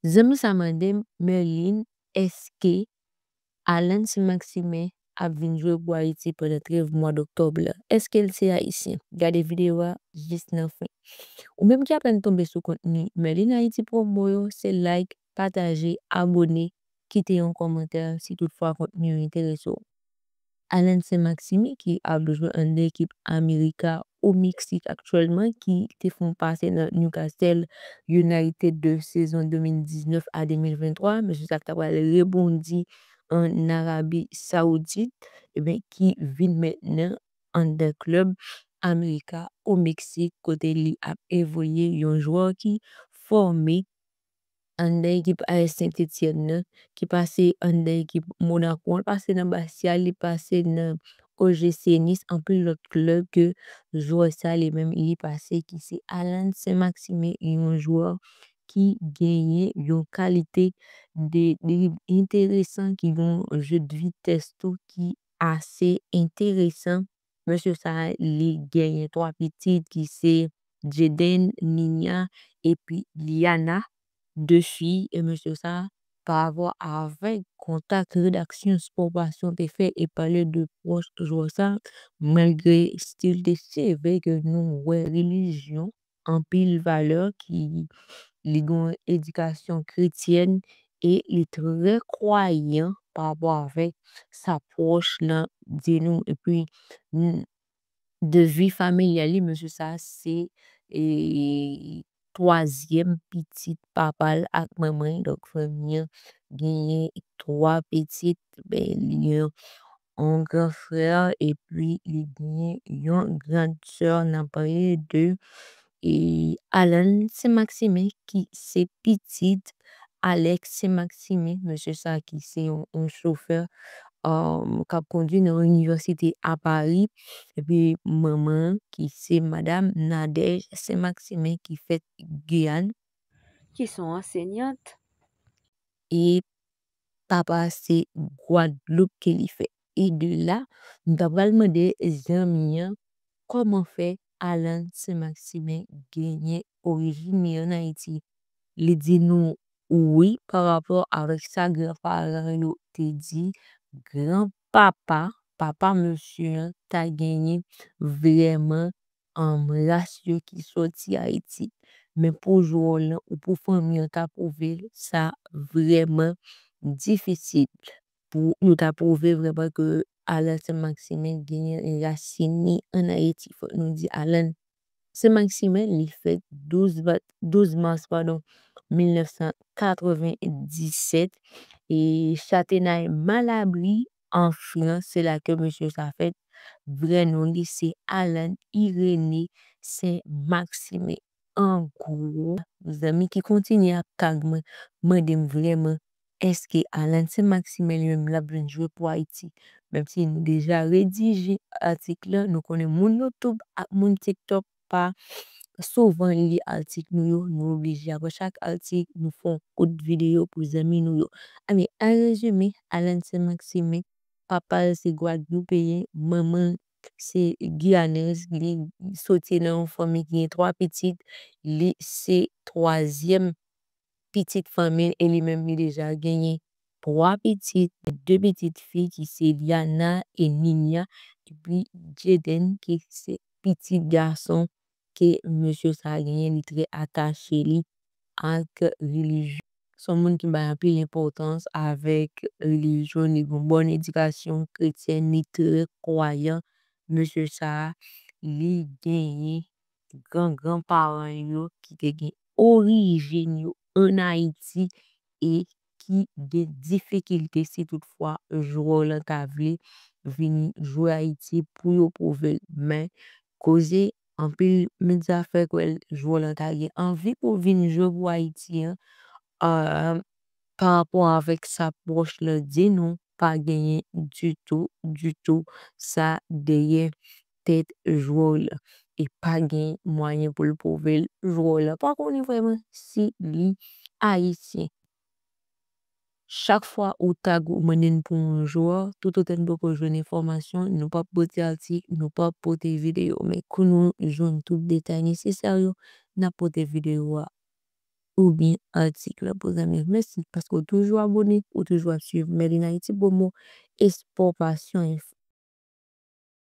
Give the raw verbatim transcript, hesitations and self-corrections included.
Zanmi sa mande m, Merline, èske Alan Saint-Maximin ap vin jwe pou Ayiti pandan trèv mwa doktòb la? Èske l se Ayisyen? Gade videyo a jis nan fen. Ou menm ki apèn tonbe sou kontni Merline Haïti Promo yo, se like, pataje, abone, kite yon kòmantè si toutfwa kontni yo enterese w. Alan Saint-Maximin ki ap jwe anndan ekip América au Mexique aktyèlman, ki te fè yon pase nan Newcastle United de sezon de mil diznèf a de mil venntwa, mesye sa k ta pral rebondi ann Arabi Saoudit, ebyen, ki vin mentnan anndan klèb América au Mexique, kote li ap evolye, yon jwè ki fòme anndan ekip A S Saint-Étienne nan, ki pase anndan ekip Monaco an, l pase nan Bastia, li pase nan O G C Nice, anpil lòt klèb ke jwè sa li menm li pase, ki se Alan Saint-Maximin, yon jwè ki genyen yon kalite de drib enteresan, ki gen yon je de vitès tou ki ase enteresan. Mesye sa, li genyen twa pitit ki se Jaden, Ninia epi Liana, de fi. E mesye sa, pa rapò avèk kontak redaksyon Sport Passion te fè e pale de pwòch jwè sa, malgre stil de cheve ke nou wè, relijyon, anpil valè, ki li gen yon edikasyon kretyèn e li trè kwayan pa rapò avèk sa pwòch lan di nou. Epi, n-, de vi familyal li, mesye sa se, e, twazyèm pitit papa l ak manman l. Donk, fanmi an genyen twa pitit, ben, li gen yon gran frè epi li genyen yon gran sè. N ap pale de, e, Alan Saint-Maximin ki se pitit Alex Saint-Maximin, mesye sa ki se yon, yon chofè, um, k ap kondui nan yon inivèsite a Pari, epi manman ki se Madam Nadège Saint-Maximin ki fèt Giyàn, ki se yon ansenyant, e papa se Gwadloup ke li fèt. E de la, m ta pral mande zanmi an kòman fè Alan Saint-Maximin genyen orijin li ann Ayiti. Li di nou wi, pa rapò avèk sa granparan yo te di, granpapa, papa mesye an, ta genyen vrèman, um, ras yo ki sòti Ayiti. Men pou jwè w lan ou pou fanmi an ta pwouve l, sa vrèman difisil pou nou ta pwouve vrèman ke Alan Saint-Maximin genyen rasin li ann Ayiti. Fòk nou di Alan Saint-Maximin, li fèt douz va-, douz mas, padon, mil nèf san katrevenndisèt, e Châtenay-Malabry, an Frans, se la ke mesye sa fèt. Vrè non li se Alan Irénée Saint-Maximin. An gwo, zanmi ki kontinye ap tag mwen, mande m vrèman, èske Alan Saint-Maximin li menm l ap vin jwe pou Ayiti? Menm si nou deja redije atik lan, nou konnen moun YouTube ak moun TikTok pa souvan li atik nou yo, nou oblije apre chak atik, nou fè yon kout videyo pou zanmi nou yo. Ebyen, an rezime, Alan Saint-Maximin, papa l se gwadloupeyen, manman l se giyanèz, li soti nan yon fanmi ki gen twa pitit, li se twazyèm pitit fanmi l e li menm li deja genyen twa pitit, de pitit fi ki se Liana e Ninia, epi Jaden ki se pitit gason ke mesye sa genyen, li trè atache li ak relijyon. Se yon moun ki bay anpil enpòtans avèk relijyon, li gen yon bòn edikasyon kretyèn, li trè kwayan. Mesye sa, li genyen gran gran paran yo ki te gen orijin yo ann Ayiti e ki gen difikilte si toutfwa jwè w lan ta vle vin jwe Ayiti pou yo pwouve l. Men, koze anpil medya fè kwè jwè w lan ta gen anvi pou vin jwe pou Ayiti an, a, pa rapò avèk sa pwòch lan di nou, pa genyen ditou, ditou sa dèyè tèt jwè w lan. E pa gen mwayen pou l pwouve l jwè w lan pa konnen vrèman si li ayisyen. Chak fwa ou tag ou mande n pou yon jwè, toutotan n poko jwenn enfòmasyon, nou p ap pote atik, nou p ap pote videyo. Men kou nou jwenn tout detay nesesè yo, n ap pote videyo a. oubyen atik la pou zanmi. Mèsi paske w toujou abòne, ou toujou ap swiv Made in Haiti Promo, espò, pasyon, enfo.